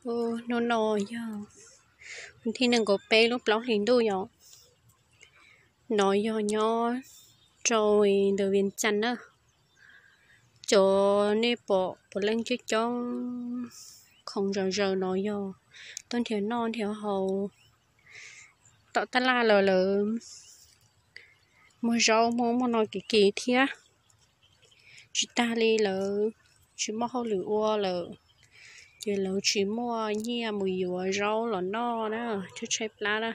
Hnub no yog thib nees nkaum peb lub plaub hlis ntuj yom. No yog nyob rau ntawm Vias Cas na. Cov nej pom puav leej coob coob khoom zom zaws no yog tuaj nrhiav noj nrhiav haus. Tom tab laj los lawv muag zaub muag muaj no kim kim thiab. Tsis tag li lawv tsis muaj hauj lwm ua lawm, ces lawv tsis muaj nyiaj mus yuav zaub los noj na, tshaib tshaib plab na.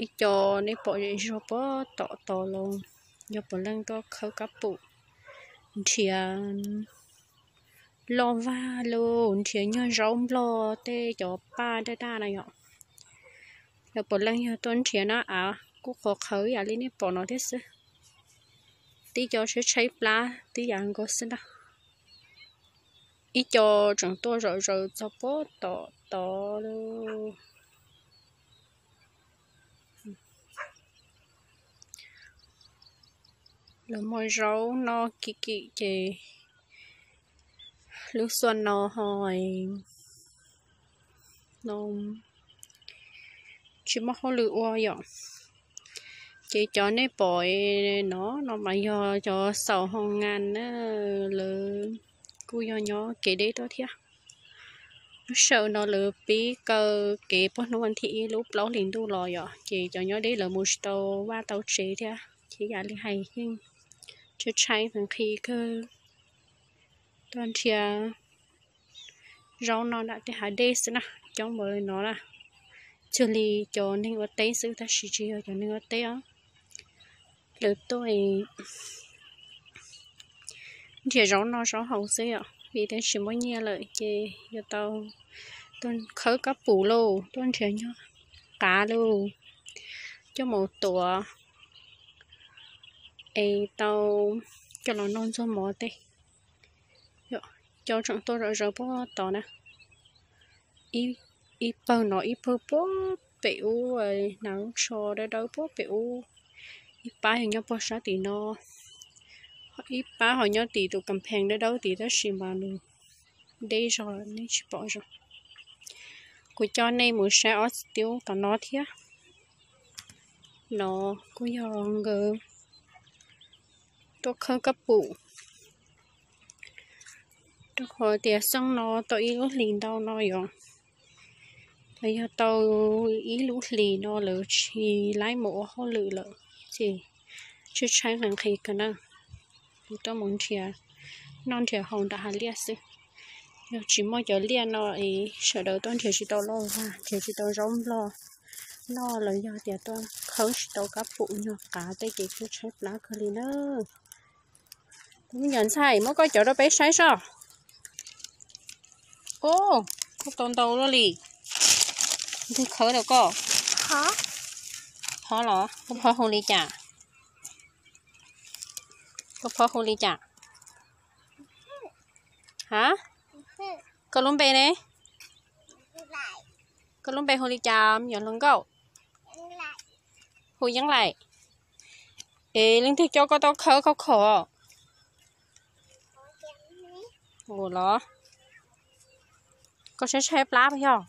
Ib co nej pom zem zuag puag tom tod los yog puav leej tuaj khawb kab pum, nrhiav loj vag los nrhiav nyuag zaub nplog tej cov paj daj daj na yom. Lawv puav leej yog tuaj nrhiav na, av kuj qhuav qhawv yam li nej pom no thiab xwb. Tib co tshaib tshaib plab tib yam nkaus xwb ntag. Ib co tseem tuaj zom zaws txog puag tom tod lauj. Lawv muag zaub noj kim kim ces lub xyoo no ho tsis muaj hauj lwm ua yom. Ces cov nej pom no no mas yog cov xaus hoo ngas na, lawv kuj yog nyob kev deb tuaj thiab. Lub sij hawm no lawv pib kaw kev puag hnub vas thib ib lub plaub hlis ntuj los yom, ces cov nyob deb lawv mus tsis tau vaj tau tsev thiab, ces yam li hais yeej tshaib tshaib nqhis kawg. Tuaj nrhiav zaub noj nram tej hav dej xwb na, coob npaum li no na. Cuag li cov neeg ua teb xwb tab sis tsis yog cov neeg ua teb os. Lawv tuaj nrhiav zaub noj zaub haus xwb yom, vim tias tsis muaj nyiaj lawm ces yog tau tuaj khawb kab pum lauj, tuaj nrhiav nyuag qav lauj, coj mus tuav es tau coj los noj ntxuag mov tej. Cov tseem tuaj zom zaws puag tod na. Ib pawg no ib pawg puag pem ub, hnav lub tsho dawb dawb puag pem ub. Ib pab yog nyob puag sab tim no, ib pab ho nyob tim tus kas phees dawb dawb tid tab sis mas nws deb zog nej tsis pom zoo. Kuv coj nej mus saib ob txiv tub tom no thiab. No kuj yog nkawd tuaj khawb kab pum. Rau qhov tias xyoo no tau ib lub hlis ntau no yom, los yog tau ib lub hlis no lawv tsis laib mus ua hauj lwm lawm ces tshaib tshaib nqhis nqhis kawg na. Kuv tuaj mus nrhiav noj nrhiav haus nram hav liaj xwb. Yog tsis muaj cov liaj no es sawv daws tuaj nrhiav tsis tau loj vag, nrhiav tsis tau zaub nplog noj los yog tias tuaj khawb tsis tau kab pum nyuag qav tej ces kuj tshaib plab kawg li na. Tus me nyuam ntxhais, muab koj cov rau peb saib soj. Ub, koj tau ntau luaj li. Twg khawb rau koj? Phob los? Koj phob hu li cas? Koj phob hu li cas? Ha? Koj lub npe ne? Koj lub npe hu li cas me nyuam hluas nkauj? Hu Yeeb Laim. Es leej twg coj koj tuaj khawb khauj khom? Ua los? Koj tshaib tshaib plab puas yog?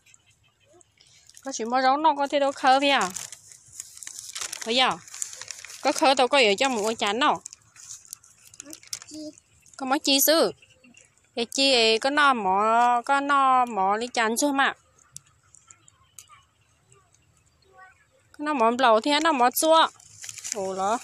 Koj tsis muaj zaub noj koj thiaj tuaj khawb puas yog? Puas yog? Koj khawb tau koj yuav coj mus ua cas noj? Koj muab ci xwb. Es ci es koj noj mov, koj noj mov li cas ntxuag mas? Koj noj mov nplaum thiab noj mov txuab. Ua los?